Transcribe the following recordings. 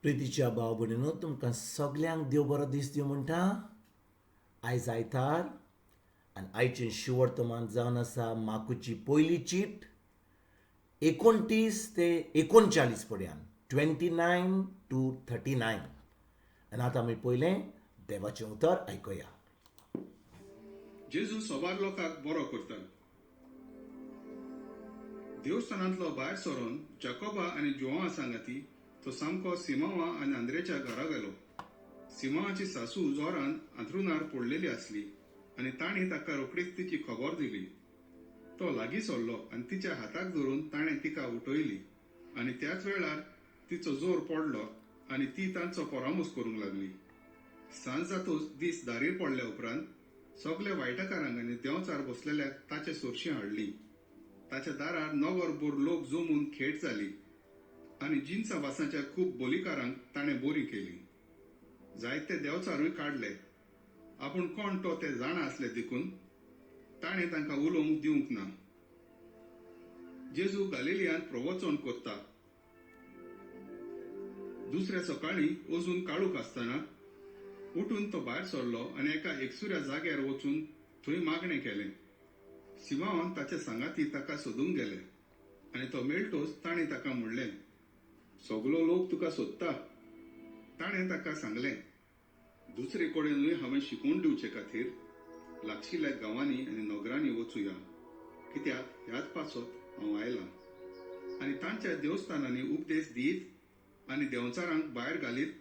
प्रितीच्या भाव भयणीनो, तुमकां सगल्यांक देव बरो दीस दिवं म्हणटा. आयज आयतार आनी आयचें शिवर्तमान जावन आसा माकुची पयली चीट 29 ते 39 पर्यंत, 29 to 39. आनी आतां आमी पयलें देवाचें उतर आयकुया. जेजू सोबार लोकांक बरो करता. देवस्थानांतलो भायर सरोन जाकोबा आनी जुवांवा सांगाती तो सामको सिमावा आनी आंद्रेच्या घरा गेलो. सिमावाची सासू जोरान आंथरुणार पडलेली आसली आनी तांणी ताका रोखडीच तिची खबर दिली. तो लागीं सरलो आनी तिच्या हाताक धरून ताणें तिका उठयली आनी त्याच वेळार तिचो जोर पडलो आनी ती तांचो परामोस करूंक लागली. सांज जातूच दीस दारीर पडल्या उपरांत सगल्या वायटकारांक आनी देंवचार बसलेल्याक ताचे सरशीं हाडली. ताच्या दारार नगरभर लोक जमून खेट जाली आनी जिनसा भासांच्या खूब बोलीकारांक ताणें बोरी केली. जायते देंवचारूय काडले. आपूण कोण तो ते जाणा आसले देखून ताणें तांकां उलोवंक दिवंक ना. जेजू गालिलियांत प्रवचन करता. दुसऱ्या सकाळीं अजून काळूक आसतना उठून तो भायर सरलो आनी एका एकसुऱ्या जाग्यार वचून थंय मागणें केलें. सिमांवान ताचे सांगाती ताका सोदूंक गेले आनी तो मेळटोच ताणें ताका म्हणलें, सगलो लोक तुका सोदता. ताणें ताका सांगलें, दुसरे कडेनूय हांवें शिकोवन दिवचे खातीर लागशिल्ल्या गांवांनी आनी नगरांनी वचुया, कित्याक ह्याच पासत हांव आयलां. आनी तांच्या देवस्थानांनी उपदेश दीत आनी देंवचारांक भायर घालीत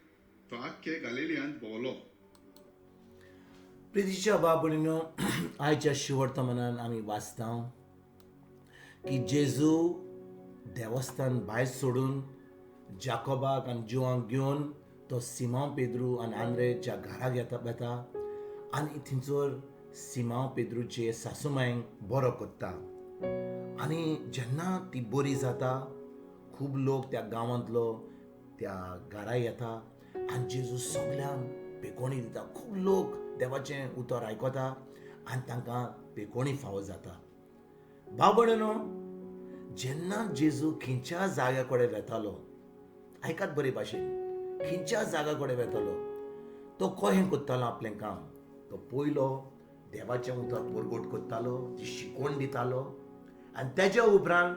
तो आख्खे गालिलियांत भोंवलो. प्रितीच्या भाव भयणीनो, आयच्या शिवर्तमानान आमी वाचता की जेजू देवस्थान भायर सोडून जाकोबाक आनी जुवांक घेवन तो सिमांव पेद्रू आनी आंद्रेच्या घराक येता वेता आनी थंयसर सिमांव पेद्रूचे सासूमांयक बरो करता. आनी जेन्ना ती बरी जाता, खूब लोक त्या गांवांतलो त्या घरा येता आनी जेजू सगल्यांक पेकोणी दिता. खूब लोक देवाचें उतर आयकता आनी तांकां पेकोणी फावो जाता. भाव भयणीनो, जेन्ना जेजू खंयच्या जाग्या कडेन वेतालो, आयकात बरे भाशेन, खंयच्या जाग्या कडेन वेतालो तो कशें करतालो आपलें काम? तो पयलो देवाचें उतर परगट करतालो, ती शिकवण दितालो आनी तेज्या उपरांत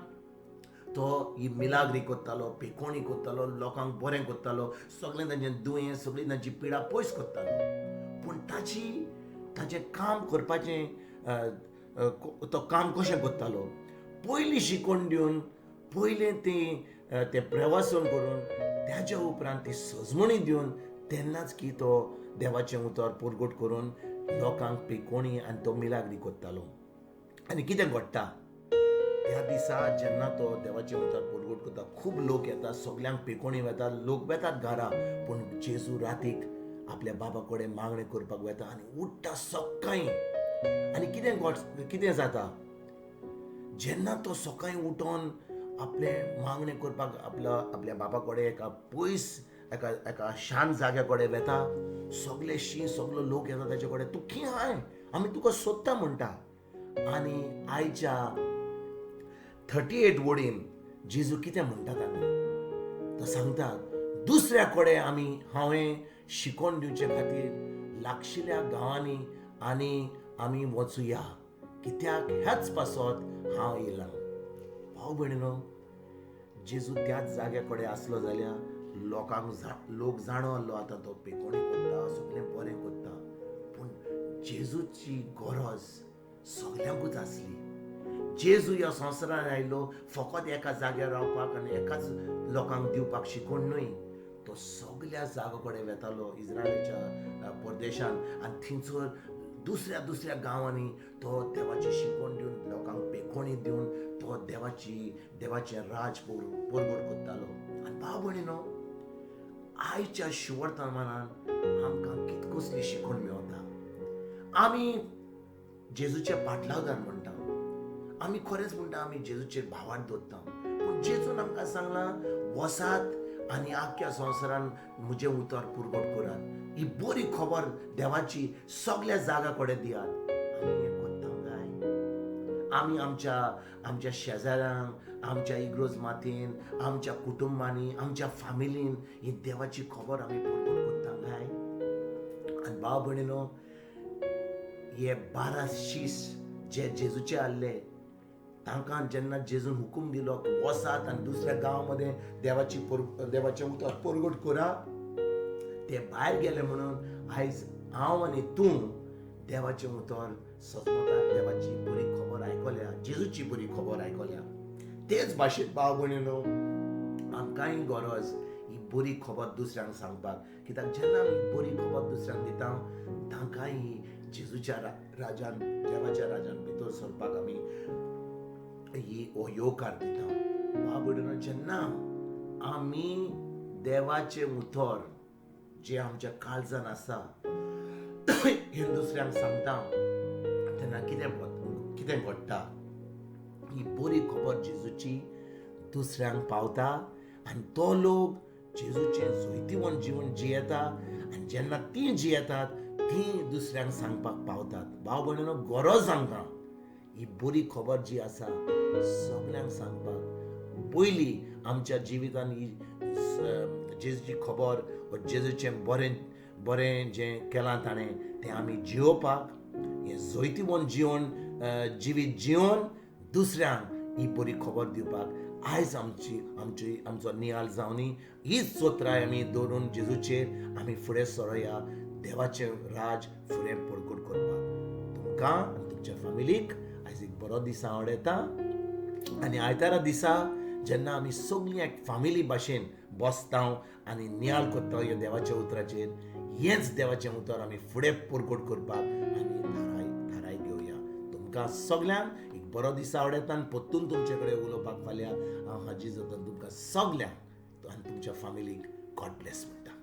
तो ही मिलाग्री करतालो, पेकोणी करतालो, लोकांक बरें करतालो, सगळें तांचें दुयेंस, सगळी तांची पिडा पयस करतालो. पूण ताचें काम करपाचें, तो काम कशें करतालो? पयलीं शिकवण दिवन, पयलें तें प्रवासन करून, त्याच्या उपरांत ती सजमणी दिवन, तेन्नाच की तो देवाचें उतर परगट करून लोकांक पेकोणी आनी तो मिलाग्री करतालो. आनी कितें घडटा त्या दिसा? जेन्ना तो देवाचें उतर परगट करता, खूब लोक येता, सगल्यांक पेकोणी वेता, लोक वेतात घरा. पूण जेजू रातीक आपल्या बाबा कडेन मागणें करपाक वेता आनी उठ्ठा सकाळीं. आनी कितें जाता? जेन्ना तो सकाळीं उठोन आपलें मागणें करपाक आपल्या बाबा कडेन एका पयस एका एका शांत जाग्या कडेन वेता, सगले शीं सगलो लोक येता ताचे कडेन. तूं खंय आहाय, आमी तुका सोदता म्हणटा. आनी आयच्या 38 वडीन जेजू कितें म्हणटा ताका? तो सांगता, दुसऱ्या कडेन हांवें शिकोवन दिवचे खातीर लागशिल्ल्या गांवांनी आनी आमी वचुया, कित्याक ह्याच पासत हांव येयलां. भाव भयणीनो, जेजू त्याच जाग्या कडेन आसलो जाल्यार लोक जाणो आसलो आतां तो पेकोणी करता, सगळें बरें करता. पूण जेजूची गरज सगल्यांकूच आसली. जेजू ह्या संवसारांत आयलो फकत एका जाग्यार रावपाक आनी एकाच लोकांक दिवपाक शिकोवन न्हय. तो सगल्या जागो कडेन वेतालो इस्रायलाच्या परदेशान आनी थंयसर दुसऱ्या दुसऱ्या गांवांनी तो देवाची शिकवण दिवन, लोकांक पेकोणी दिवन तो देवाचें राज परगट करतालो. आनी भाव भयणीनो, आयच्या शिवर्तमानान आमकां कित कसली शिकवण मेळटा? आमी जेजूच्या पाटलावदार म्हणटा, आमी खरेंच म्हणटा आमी जेजूचेर भावार्थ दवरता. पूण जेजून आमकां सांगलां, वसात आनी आख्ख्या संवसारान म्हजें उतर पुरगट करात, ही बरी खबर देवाची सगल्या जागा कडेन दियात. आमी हें करता काय? आमी आमच्या आमच्या शेजाऱ्यांक, आमच्या इग्रोज मातयेन, आमच्या कुटुंबांनी, आमच्या फामिलीन ही देवाची खबर आमी परगट करता काय? आनी भाव भयणीनो, हे 12 शीस जे जेजूचे आहले तांकां जेन्ना जेजून हुकूम दिलो की वसात आनी दुसऱ्या गांव मदें देवाचें उतर परगट करा, ते भायर गेले. म्हणून आयज हांव आनी तूं देवाचें उतर सजमतात, देवाची बरी खबर आयकल्या, जेजूची बरी खबर आयकल्या. तेच भाशेन भाव भयणीनो, आमकांय गरज ही बरी खबर दुसऱ्यांक सांगपाक, कित्याक जेन्ना आमी बरी खबर दुसऱ्यांक दिता तांकांय ही जेजूच्या राजान, देवाच्या राजान भितर सरपाक आमी ही हो येवकार दिता. भाव भयणीनो, जेन्ना आमी देवाचें उतर जें आमच्या काळजान आसा हें दुसऱ्यांक सांगता तेन्ना कितें घडटा, ही बरी खबर जेजूची दुसऱ्यांक पावता आनी तो लोक जेजूचें जैतिवंत जीवन जियेता आनी जेन्ना तीं जियेतात तीं दुसऱ्यांक सांगपाक पावतात. भाव भयणीनो, गरज आमकां ही बरी खबर जी आसा सगल्यांक सांगपाक. पयली आमच्या जिवितान ही जेजूची खबर वा जेजूचें बरें बरें जें केलां ताणें तें आमी जियोवपाक, हें जैतिवंत जिवन जिवीत जिवन दुसऱ्यांक ही बरी खबर दिवपाक आयज आमची आमची आमचो नियाळ जावनी. हीच चोत्राय आमी दवरून जेजूचेर आमी फुडें सरोया, देवाचें राज फुडें परगट करपाक. तुमकां आनी तुमच्या फॅमिलीक आयज एक बरो दीस आवडटा आनी आयतारा दिसा जेन्ना आमी सगळीं एक फामिली भाशेन बसता आनी नियाळ करता ह्या देवाच्या उतराचेर, हेंच देवाचें उतर आमी फुडें परगट करपाक आमी थाराय घेवया. तुमकां सगल्यांक एक बरो दीस आवडटा आनी परतून तुमचे कडेन उलोवपाक फाल्यां हांव हाजीर जाता. तुमकां सगल्यांक आनी तुमच्या फामिलीक गॉड ब्लेस म्हणटा.